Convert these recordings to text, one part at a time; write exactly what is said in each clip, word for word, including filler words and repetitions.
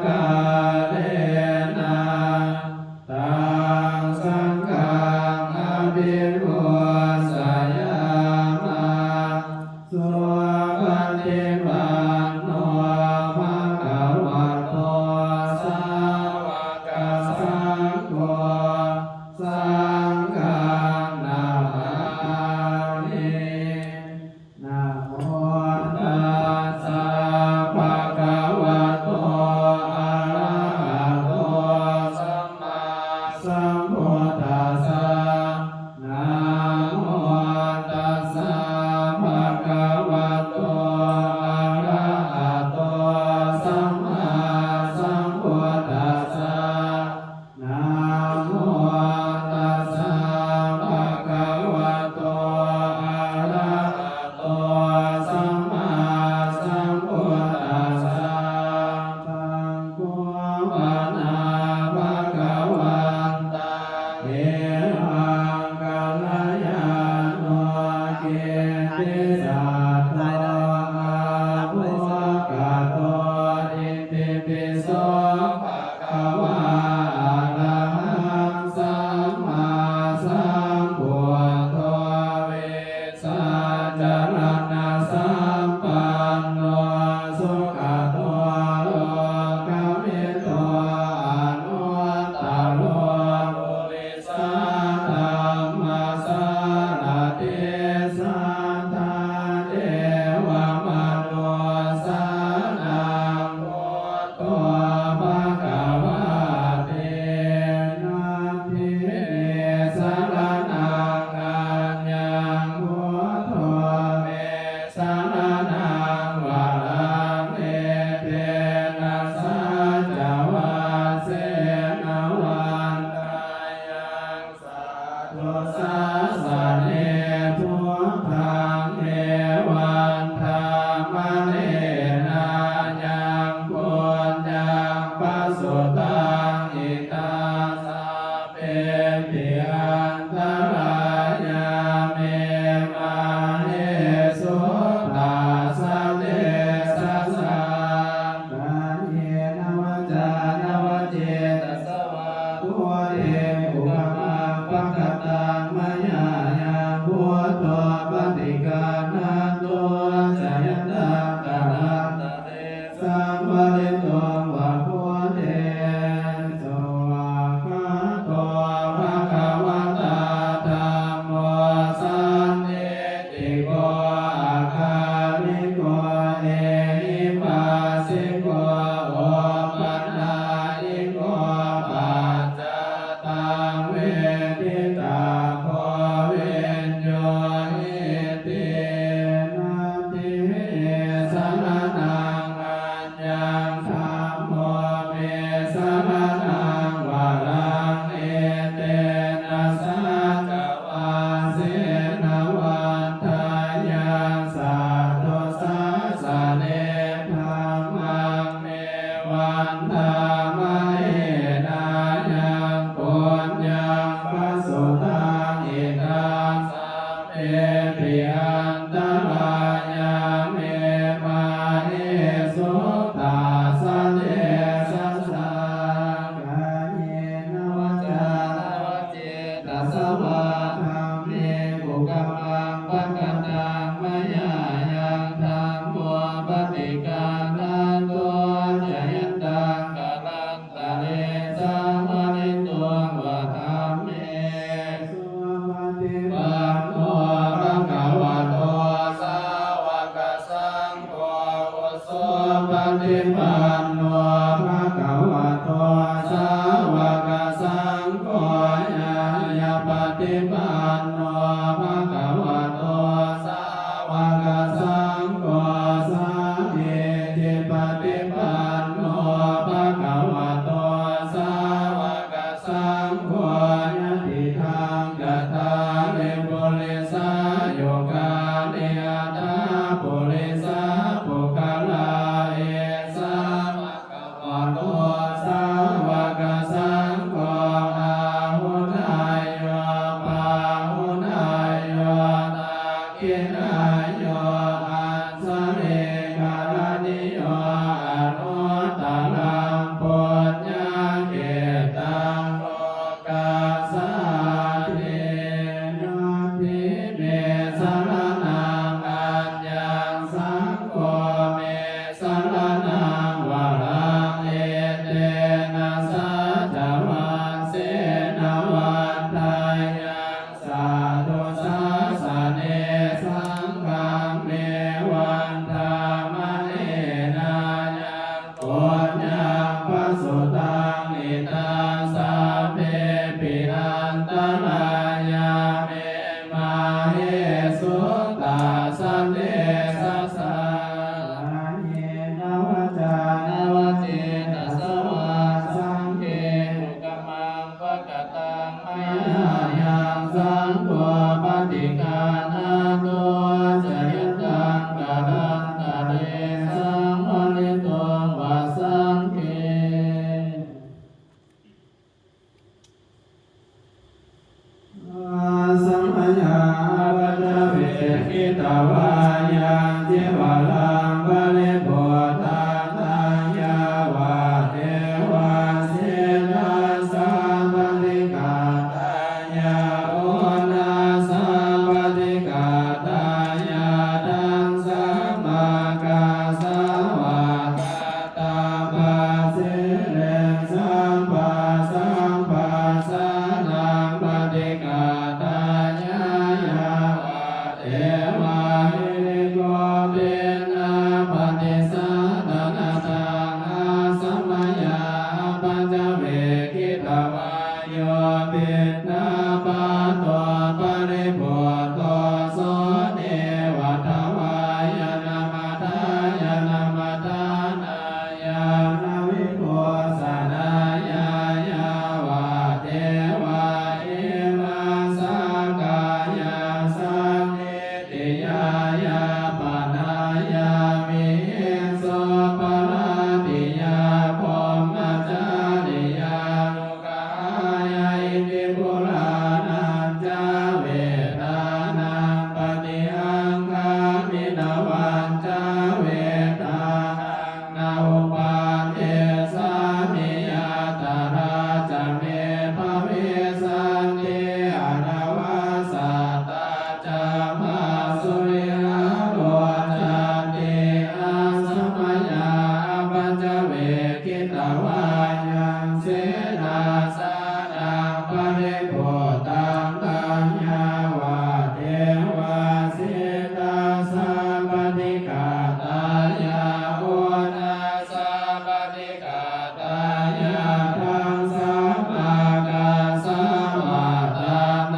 kālena taṃ saṅghaṃ abhipūjayāma. Supaṭipanno bhagavato sāvakasaṅgho, saṅghaṃ namāmi. Namo tassa bhagavato arahato sammāsambuddhassa. Namo tassa bhagavato arahato sammāsambuddhassa. Namo tassa bhagavato arahato sammāsambuddhassa. Taṃ kho pana bhagavantaṃ evaṃ kalyāṇo kittisaddo ābhuggato: Itipi so bhagavā arahaṃ sammāsambuddho vijjācaraṇasampanno sugato lokavidū anuttaro purisadammasārathi satthā devamanussānaṃ buddho bhagavāti. Natthi me saraṇaṃ aññaṃ, buddho me saraṇaṃ varaṃ, etena saccavajjena vaḍḍheyyaṃ satthu sāsane. Buddhaṃ me vandamānena yaṃ puññaṃ pasutaṃ idha, sabbepi antarāyā me māhesuṃ tassa tejasā. Kāyena vācāya va cetasā vā, buddhe kukammaṃ pakataṃ mayā yaṃ, buddho paṭiggaṇhatu accayantaṃ, kālantare saṃvarituṃ va buddhe. Svākkhāto bhagavatā dhammo sandiṭṭhiko akāliko ehipassiko opanayiko paccattaṃ veditabbo viññūhīti. Natthi me saraṇaṃ aññaṃ, dhammo me saraṇaṃ varaṃ, etena saccavajjena vaḍḍheyyaṃ satthu sāsane. Dhammaṃ me vandamānena yaṃ puññaṃ pasutaṃ idha, sabbepi antarāyā me māhesuṃ tassa tejasā. Kāyena vācāya va cetasā vā, dhamme kukammaṃ pakataṃ mayā yaṃ, dhammo paṭiggaṇhatu accayantaṃ, kālantare vā yaṃ senāsanaṃ paribhuttaṃ, taṃ yāvadeva sītassa paṭighātāya, uṇhassa paṭighātāya, ḍaṃsamakassa vatatthaṃ,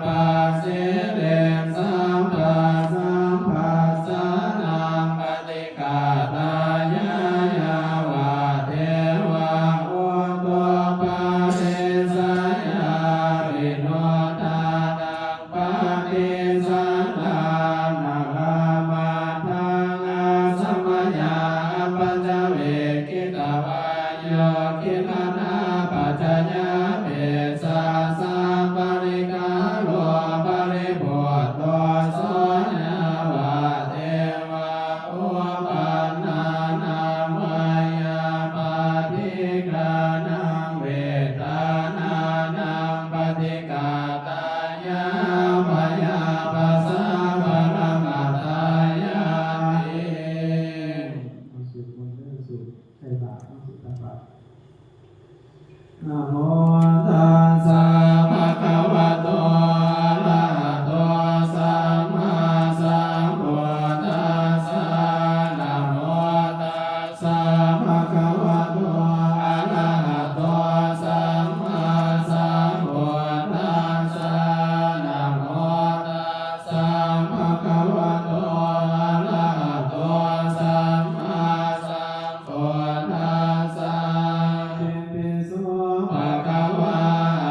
pasiriṃsapasamphassānaṃ paṭighātāya, yāvadeva utuparissayavinodanaṃ paṭisallānārāmatthaṃ, asmayā apaccavekkhitvā yo gilānapaccayabhesajjassa pariggāro paribhutto, so yāvadeva uppannānaṃ veyyābādhikānaṃ vedanānaṃ paṭighātāya, bhayappasamphaṇamatthāyāti. มาสวดมนต์เรื่องสุข ใส่บาตรต้องสุขตักบาตร Namo tassa bhagavato arahato sammāsambuddhassa. Namo tassa bhagavato arahato sammāsambuddhassa. Namo tassa bhagavato arahato sammāsambuddhassa. Itipi so bhagavā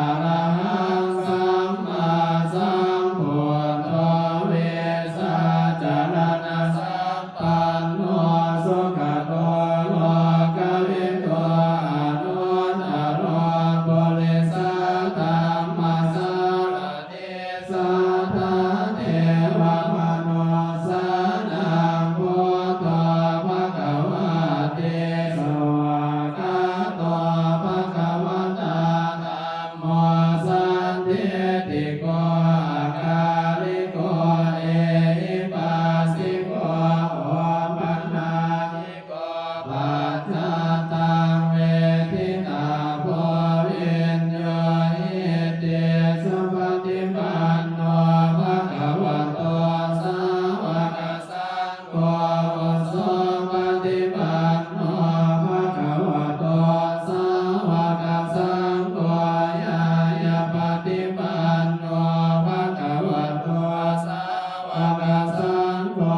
arahaṃ sammāsambuddho vijjācaraṇasampanno sugato lokavidū anuttaro purisadammasārathi satthā devamanussānaṃ buddho bhagavāti. Svākkhāto bhagavatā dhammo sandiṭṭhiko akāliko ehipassiko opanayiko paccattaṃ veditabbo viññūhīti. Supaṭipanno bhagavato sāvakasaṅgho, ujupaṭipanno bhagavato sāvakasaṅgho, ñāyapaṭipanno bhagavato sāvakasaṅgho,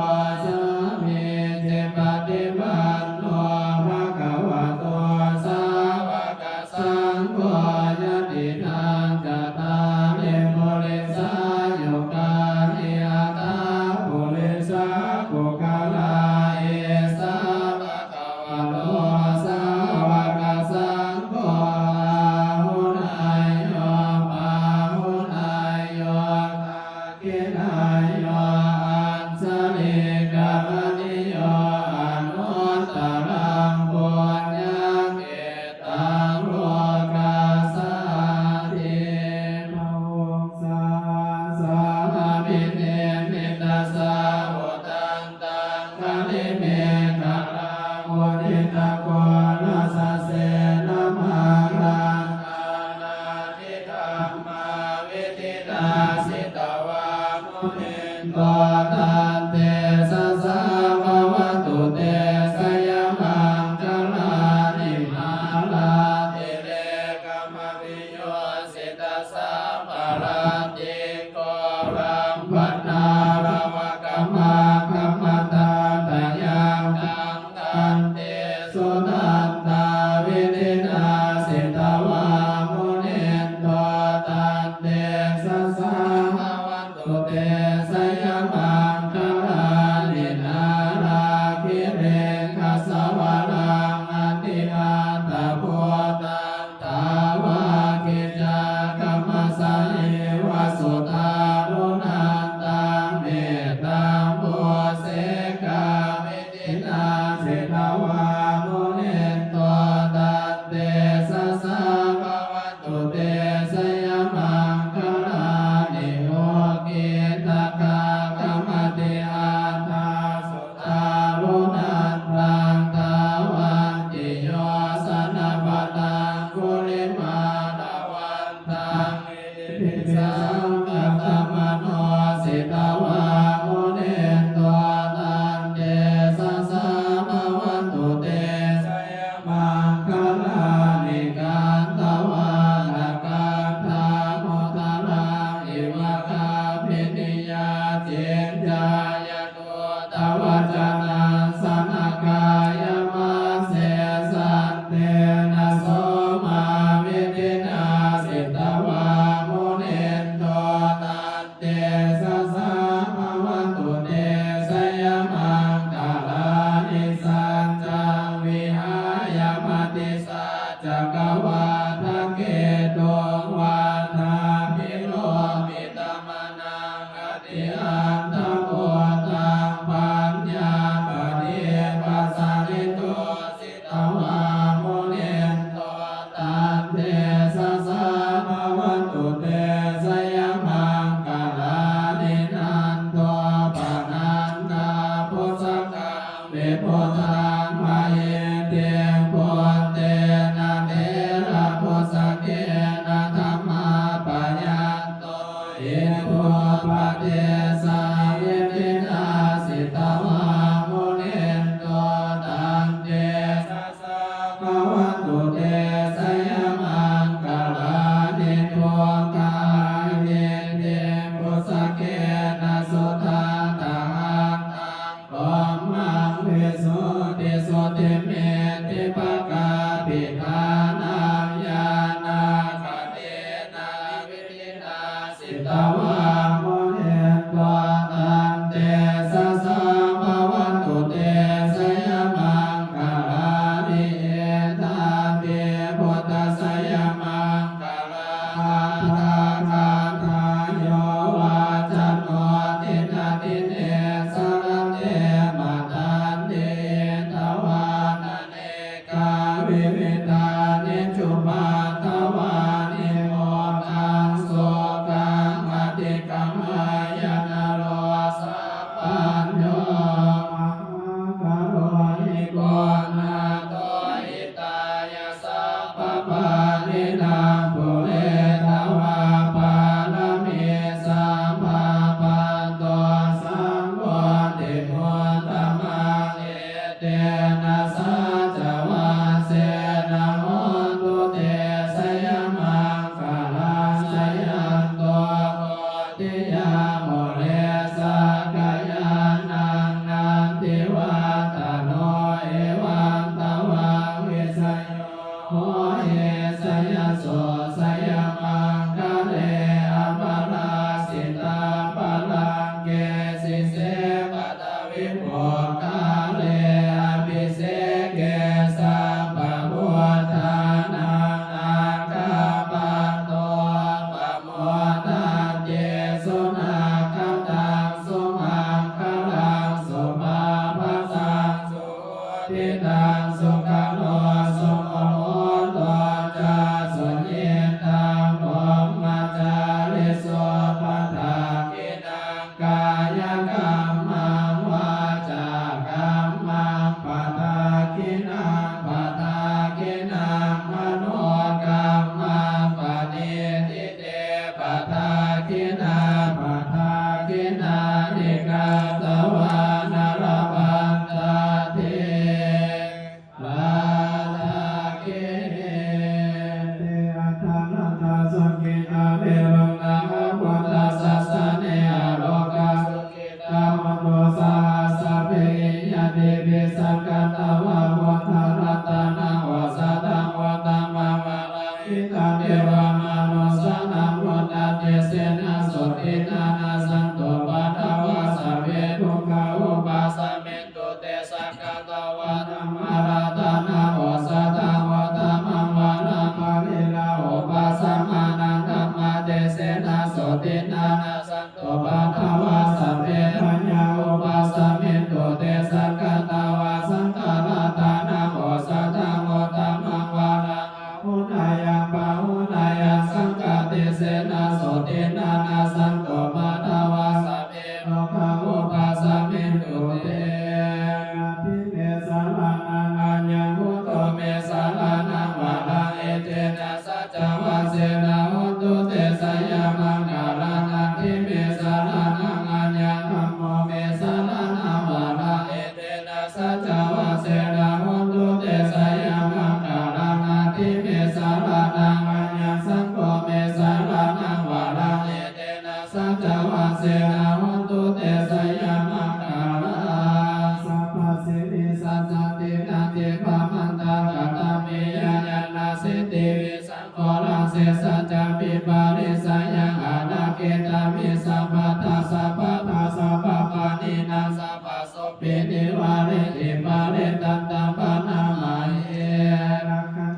sāmīcipaṭipanno bhagavato sāvakasaṅgho, yadidaṃ cattāri purisayugāni aṭṭha purisapuggalā, esa bhagavato sāvakasaṅgho, āhuneyyo pāhuneyyo dakkhiṇeyyo añjalikaraṇīyo anuttaraṃ puññakkhettaṃ lokassāti. Bāhuṃ sahassamabhinimmitasāvudhantaṃ girimekhalaṃ uditaghorasasenamāraṃ dānādidhammavidhinā jitavā munindo tantejasā bhavatu te jayamaṅgalāni. Mārātirekamabhiyujjhitasabbarattiṃ ghorampanāḷavakamakkhamathaddhayakkhaṃ khantīsudantavidhinā jitavā munindo tantejasā bhavatu te jayamaṅgalāni. Nāḷāgiriṃ gajavaraṃ atimattabhūtaṃ dāvaggicakkamasanīva sudāruṇantaṃ mettambusekavidhinā jitavā munindo tantejasā bhavatu te jayamaṅgalāni. Ukkhittakhaggamatihatthasudāruṇantaṃ dhāvantiyojanā saccakavādaketuṃ vādābhiropitamanaṃ atiandhabhūtaṃ paññāpadīpajalito jitavā munindo tantejasā bhavatu te jayamaṅgalāni. Nandopanandabhujagaṃ vibudhaṃ mahiddhiṃ puttena therabhujagena damāpayanto iddhūpadesavidhinā jitavā munindo tantejasā bhavatu te jayamaṅgalāni. Duggāhadiṭṭhibhujagena sudaṭṭhahatthaṃ brahmaṃ visuddhijutimiddhibakābhidhānaṃ ñāṇāgadena vidhinā jitavā munindo tantejasā bhavatu te jayamaṅgalāni. Etāpi buddhajayamaṅgalaaṭṭhagāthā yo vācano dinadine sarate matandī hitvānane kavividhāni cupaddavāni mokkhaṃ sukhaṃ adhigameyya naro sapañño. Mahākāruṇiko nātho hitāya sabbapāṇinaṃ pūretvā pāramī sabbā patto sambodhimuttamaṃ. Tena saccavajjena hotu te jayamaṅgalaṃ. Jayanto bodhiyā mūle sakyānaṃ nandivaḍḍhano evaṃ tvaṃ vijayo hohi jayassu jayamaṅgale aparājitapallaṅke sīse paṭhavipokkhare abhiseke sabbabuddhānaṃ aggappatto pamodati. Sunakkhattaṃ sumaṅgalaṃ supabhātaṃ suhuṭṭhitaṃ sukhaṇo sumuhutto ca suyiṭṭhaṃ brahmacārisu padakkhiṇaṃ kāyakammaṃ vācākammaṃ padakkhiṇaṃ padakkhiṇaṃ manokammaṃ paṇidhī te padakkhiṇā padakkhiṇāni katvāna labhantatthe padakkhiṇe. Te atthaladdhā sukhitā viruḷhā buddhasāsane arogā sukhitā hontu saha sabbehi ñātibhi. Sakkatvā buddharatanaṃ osathaṃ uttamaṃ varaṃ hitaṃ devamanussānaṃ buddhatejena sotthinā nassantupaddavā sabbe dukkhā vūpasamentu te. Sakkatvā dhammaratanaṃ osathaṃ uttamaṃ varaṃ pariḷāhūpasamanaṃ dhammatejena sotthinā nassantupaddavā sabbe bhayā vūpasamentu te. Sakkatvā saṅgharatanaṃ osathaṃ uttamaṃ varaṃ āhuneyyaṃ pāhuneyyaṃ saṅghatejena sotthinā nassantupaddavā sabbe rogā vūpasamentu te. Natthi me saraṇaṃ aññaṃ buddho me saraṇaṃ varaṃ etena saccavajjena hotu te jayamaṅgalaṃ. Natthi me saraṇaṃ aññaṃ dhammo me saraṇaṃ varaṃ etena saccavajjena hotu te jayamaṅgalaṃ. Natthi me saraṇaṃ aññaṃ saṅgho me saraṇaṃ varaṃ etena saccavajjena hotu te jayamaṅgalaṃ. Sabbasiriṃ saccaṃ tiṇaṃ dibbamantaṃ katamiññā ñāṇasiddhi visaṅ ghoraṃ sesaccaṃ viparisayaṃ ārakkhitvā sabbattha sabbadā sabbapāṇinaṃ sabbasopi nivārentu parittaṃ taṃ bhaṇāma he. Rakkhaṇ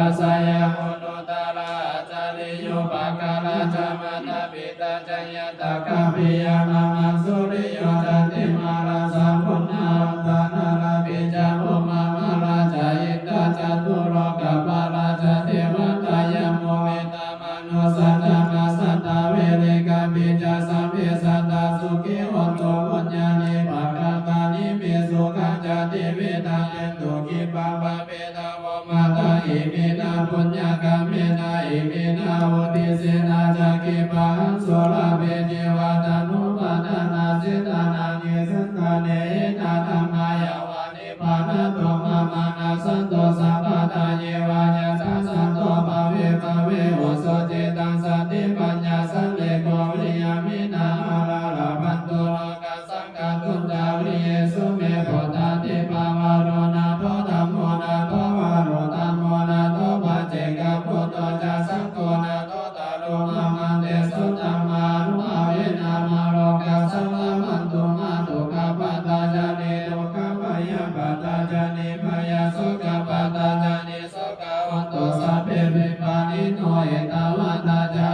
Sāya guṇuttarā ācariyūpakārā ca mātā pitā ca ñātakā piyā mamaṃ suriyo candimā rājā guṇavantā narāpi ca brahmamārā ca indā ca catulokapālā ca devatā yamo mittā manussā ca majjhattā verikāpi ca sabbe sattā sukhī hontu puññāni pakatāni me sukhañca tividhaṃ dentu khippaṃ pāpetha vomataṃ. Iminā puññakammena iminā uddisena ca khippāhaṃ sulabhe ceva taṇhupādānachedanaṃ ye santāne hīnā dhammā yāva nibbānato mamaṃ nassantu sabbadā yeva yattha jāto bhave bhave ujucittaṃ satipaññā sallekho viriyamhinā mārā labhantu nokāsaṃ kātuñca viriyesu me. Buddhādhipavaro nātho dhammo nātho varuttamo nātho paccekabuddho ca saṅgho nāthottaro mamaṃ tesottamānubhāvena mārokāsaṃ labhantu mā. Dukkhappattā ca niddukkhā bhayappattā ca nibbhayā sokappattā ca nissokā hontu sabbepi pāṇino. Ettāvatā ca